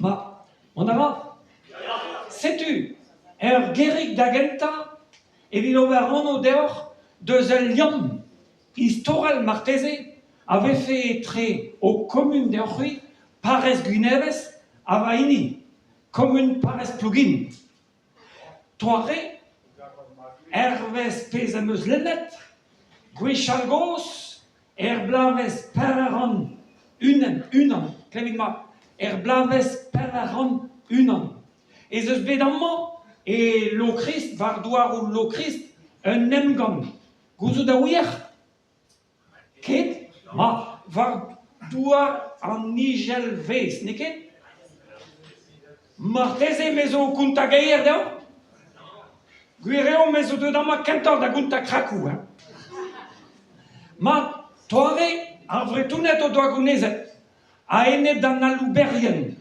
Ma, mont a ra? Setu ur gerig da gentañ evit ober anv deoc'h deus ul liamm istorel marteze a vefe etre ho komun deoc'h-c'hwi, parrez Gwinevez, ha va hini, komun parrez Plougin. Doare, hervez pezh am eus lennet, gwechall-gozh, er bloavezh pevar-c'hant unan, unan, klevit mat, er bloavezh 401 ez eus bet amañ e Lokrist, war douaroù Lokrist, un emgann. Gouzout a ouiec'h ? Ket ? Ma, war douar an Izelvez, n'eo ket ? Marteze me zo o kontañ geier deoc'h ? Gwir eo me zo deuet amañ kentoc'h da gontañ krakoù hein. Mat, doare ar Vretoned o doa gounezet a-enep d'an alouberien.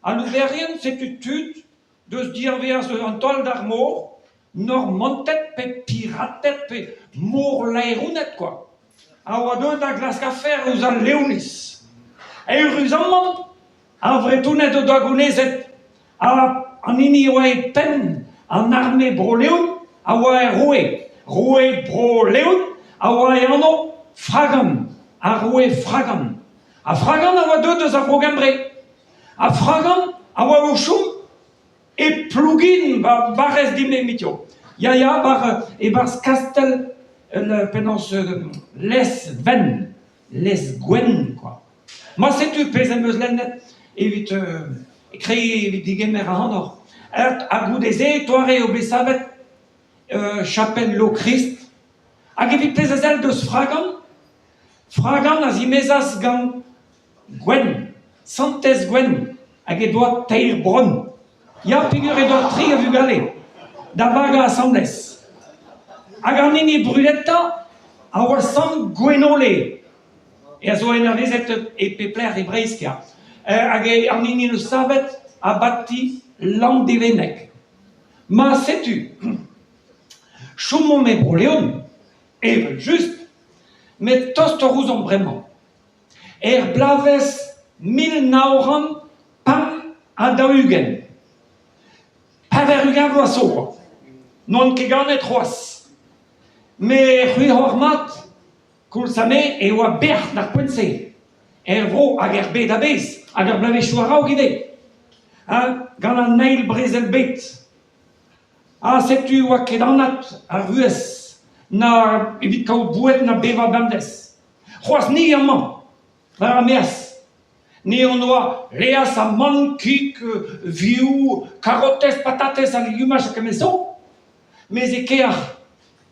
Alouberien, setu tud deus diavaez eus an taol d'ar mor, Normanted pe pirated pe morlaeroned kwa, a oa deuet da glask afer ouzh al Leoniz. Eüruzamant, ar Vretoned o doa gounezet ha an hini a oa e penn an arme Bro-Leon a oa er roue. Roue Bro-Leon a oa e anv Fragan, ar roue Fragan. Ha Fragan a oa deuet eus a Vro-Gembre. Ha Fragan a oa o chom E Plougin, 'ba barrez din emitio. Ya, ya, war e-barzh kastell penaos Lesven, Lesgwenn kwa. Ma setu pezh em eus lennet evit kregiñ evit degemer ac'hanoc'h. Ha goude-se doare eo bet savet chapel Lokrist. Hag evit pezh a sell deus Fragan, Fragan a zimezas gant Gwenn, santez Gwenn, hag he doa teir bronn. Ya, peogwir he doa tri a vugale da vagañ asambles. Hag an hini brudetañ a oa sant Gwenole, a zo anavezet e pep lec'h e Breizh kea. Hag an hini 'neus savet abati Landevenneg. Ma setu, chomomp e Bro-Leon, evel-just, met tostoc'h ouzhomp bremañ. Er bloavezh 1945, 80 vloaz zo oa, n'oan ket ganet c'hoazh. Met c'hwi 'oar mat, koulz ha me e oa bec'h d'ar poent-se, er vro hag er bed a-bezh, hag ar bloavezhioù a-raok ivez, ha gant an Eil Brezel-bed. Ha setu 'oa ket anat ar vuhez, na evit kaout boued na bevañ bemdez. C'hoazh ni amañ, war ar maez, ni hon doa laezh, amann, kig, vioù, karotez, patatez ha legumaj ha kement zo. Mes e kêr,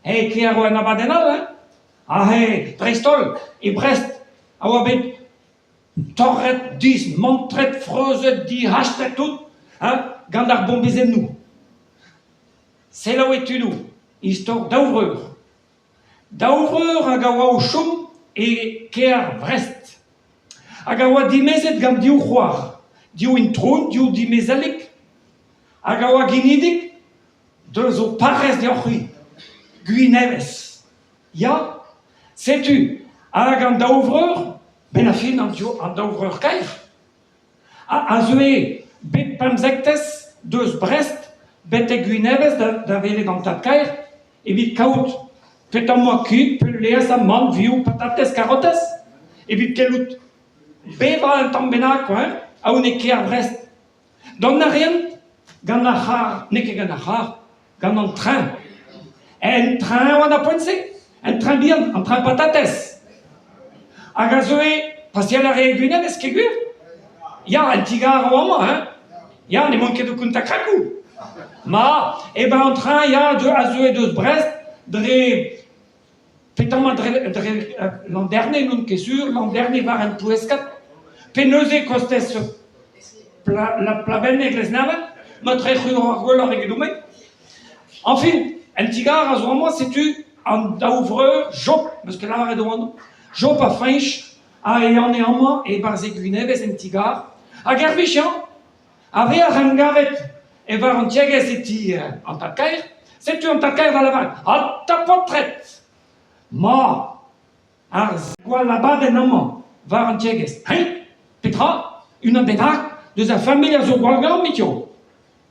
e kêr oa un abadenn all hein. Aze, dreist-holl, e Brest, a oa bet torret, dismantret, freuzet, dihastet tout hein, gant ar bombezennoù. Selaouit tudoù, istor daou vreur. Daou vreur hag a oa o chom e kêr Vrest, hag a oa dimezet gant div c'hoar, div itron, div dimezellig, hag a oa ginidik deus ho parrez deoc'h-c'hwi, Gwinevez. Ya, setu hag an daou vreur, 'benn ar fin an daou vreur-kaer, A zeue bep pemzektez deus Brest betek Gwinevez da welet an tad-kaer evit kaout petra kig, laezh, amann, vioù, patatez, karotez evit gellout bevañ un tamm bennak quoi hein, aon e kêr Vrest. Dont a reent gant ar c'harr, n'eo ket gant ar c'harr, gant an train. En train oa d'ar poent-se, en train bihan, an train patatez. Hag a zeue, paseal a rae Gwinevez, ket gwir? Ya, en ti-gar a oa amañ, hein? Ya, n'emaon ket o kontañ krakoù. Ma, eh ben an train, ya, a zeue deus Brest dre Petra dre, dre Landerne, n'on ket sur, Landerne war an Ploueskad, pe neuze kostez Pla, la Plabenneg Lesneven, ma trec'hur ar gwelloc'h egedout-me. Enfin, en ti-gar a zo amañ, setu an daou vreur Job, 'meus ket lavaret o anv, Job ha Fañch a ehane amañ e-barzh e Gwinevez en ti-gar, hag er wech-mañ, a-vec'h em gavet e war an tiegezh e ti an tad-kaer, setu an tad-kaer da lavaret "Ata paotred! Ma, ar gwall abadenn amañ war an tiegezh, hein? Petra? Unan bennak? deus ar familh a zo gwallgamm hiziv.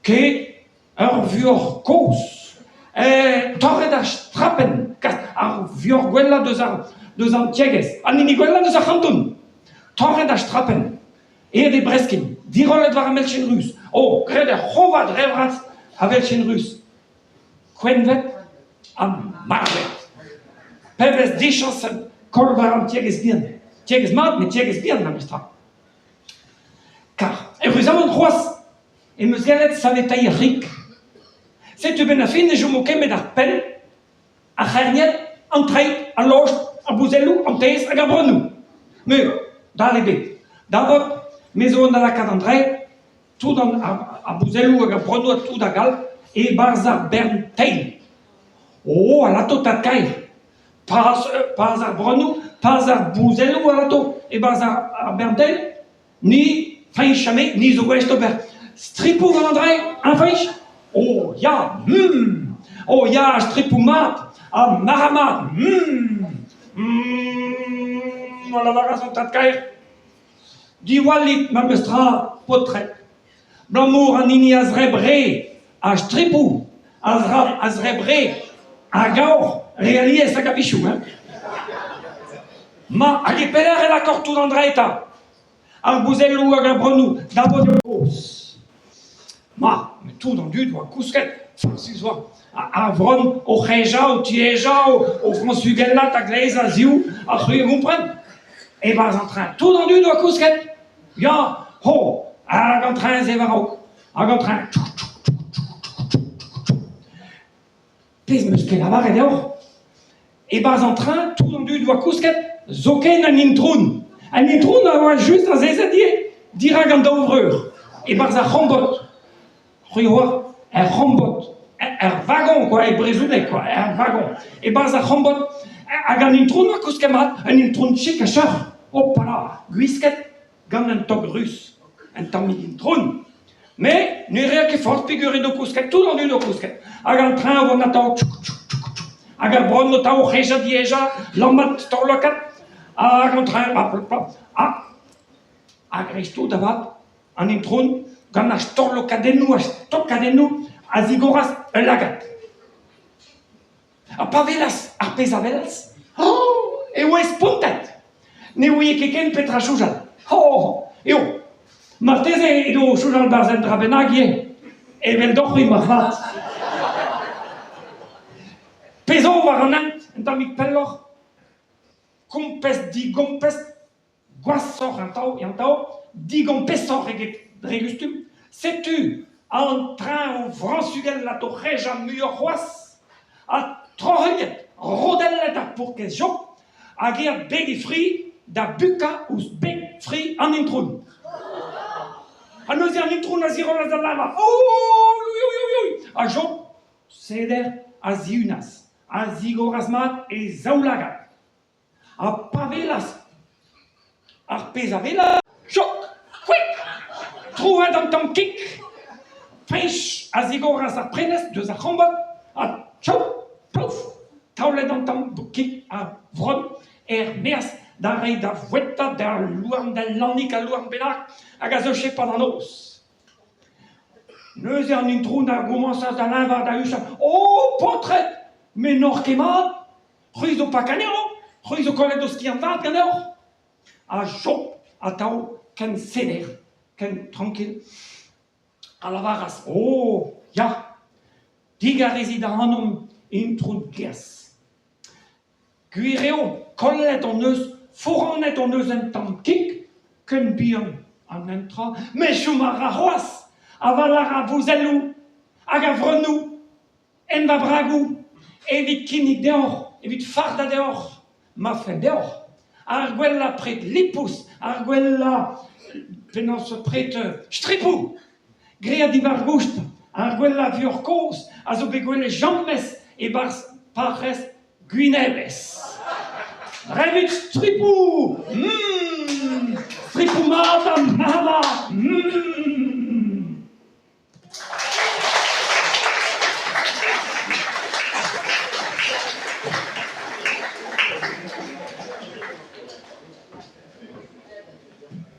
Ket ur vuoc'h kozh. Torret ar strapenn, kas ar vuoc'h gwellañ deus ar deus an tiegezh, an hini gwellañ deus ar c'hanton. Torret ar strapenn, aet e breskin, dirollet war ar melchen ruz. Oh, graet ur c'hovad re vras a velchen ruz. Koenvet ha marvet. Pebezh dichañs koll war an tiegezh bihan. Tiegezh mat, met tiegezh bihan memestra. Kar eüruzamant c'hoazh em eus gallet saveteiñ ar rik. Setu benn ar fin ne chomo ket met ar penn, ar c'herniel, an treid, al lost, ar bouzelloù, an tezh hag ar bronnoù. Me, dale ebet. Dabord, me zo da lakaat an dreid, tout an, ar bouzelloù hag ar bronnoù ha tout hag all e-barzh ar bern teil. Oh, alato tad-kaer! Pas, pas ar bronnoù, pas ar bouzelloù alato e-barzh ar bern teil. Ni, Fañch ha me, ni zo gouest d'ober stripoù gant an dra-se, hein Fañch? Oh ya, Oh ya, stripoù mat ha marc'h-mat, A lavaras an tad-kaer. Diwallit memes tra, paotred. Abalamour an hini a zebr re a stripoù a zebr re a gaoc'h re alies hag a-wechoù hein. Ma, hag e pelec'h e lakaoc'h tout an dra eta? Ar bouzelloù hag ar bronnoù da vont kozh. Ma, met tout an dud oa kousket, farsus oa. Ar vronn o c'hejañ, o tiejañ, o frañsugellat a-gleiz a-ziv, ha c'hwi a gompren? E-barzh an train, tout an dud oa kousket. Ya, ho, hag an train-se war-raok, hag an train. Pezh 'm eus ket lavaret deoc'h, e-barzh an train, tout an dud oa kousket, zoken an intron. An intron a oa just azezet ivez, dirak an daou vreur, e-barzh ar c'hombod. C'hwi oa er c'hombod, er vagon kwa, e brezhoneg kwa, er vagon. E-barzh ar c'hombod, hag an intron oa kousket mat, un intron chik ha cheuc'h, hopala, gwisket gant un tog ruz, un tammig intron. Met ne reer ket forzh peger edo kousket, tout an dud o kousket. Hag an train o vont atav tchouk tchouk tchouk tchouk. Hag ar bronn o tav o hejañ diejañ, lammat, storlokat. Hag an train, plap plap plap. Ha a-greiz-tout avat, an intron, gant ar storlokadennoù ha stokadennoù, a zigoras ul lagad. Ha pa welas ar pezh a welas, oh, e oe spontet! Ne ouie ket ken petra soñjal. Oh, eo, marteze edo o soñjal 'barzh un dra bennak ivez, eveldoc'h-c'hwi moarvat. Pezh zo war an hent, un tammig pelloc'h, kompez-digompez, Gwashoc'h atav eo atav, digompesoc'h eget dre gustum. Setu an train o vrañsugellat o c'hejañ muioc'h c'hoazh ha troc'heliet, rodellet ar paourkaezh Job hag aet beg e fri da bukañ ouzh beg fri an intron. Ha neuze an intron a zirollas da lavaret Oi, Ha Job, seder, a zihunas, a zigoras mat e zaoulagad. Ha pa welas ar pezh a welas, chok, c'hwek, troet an tamm kig, Fañch a zigoras ar prenestr deus ar c'hombod ha tchou, pouf, taolet an tamm kig a-vronn er-maez da reiñ da voueta d'al louarn d'al Lannig al louarn bennak hag a zeufe 'pad an noz. Neuze an intron a gomañsas da leñvañ da huchal O paotred, me n'oc'h ket mat! C'hwi zo pak anezho, c'hwi zo kollet ho skiant-vat ganeoc'h. Ha Job atav ken seder, ken trankil, a lavaras Oh, ya, digarezit ac'hanomp, intron kaezh. Gwir eo, kollet hon eus, foranet hon eus un tamm kig, ken bihan an un tra, met chom a ra c'hoazh, aval a ra bouzelloù hag a vrennoù. En va bragoù evit kinnig deoc'h, evit fardañ deoc'h ma fell deoc'h ar gwellañ pred lipous, ar gwellañ penaos pred stripoù graet diwar-goust ar gwellañ vuoc'h kozh a zo bet gwelet james e-barzh parrez Gwinevez. Revit stripoù! Stripoù mat ha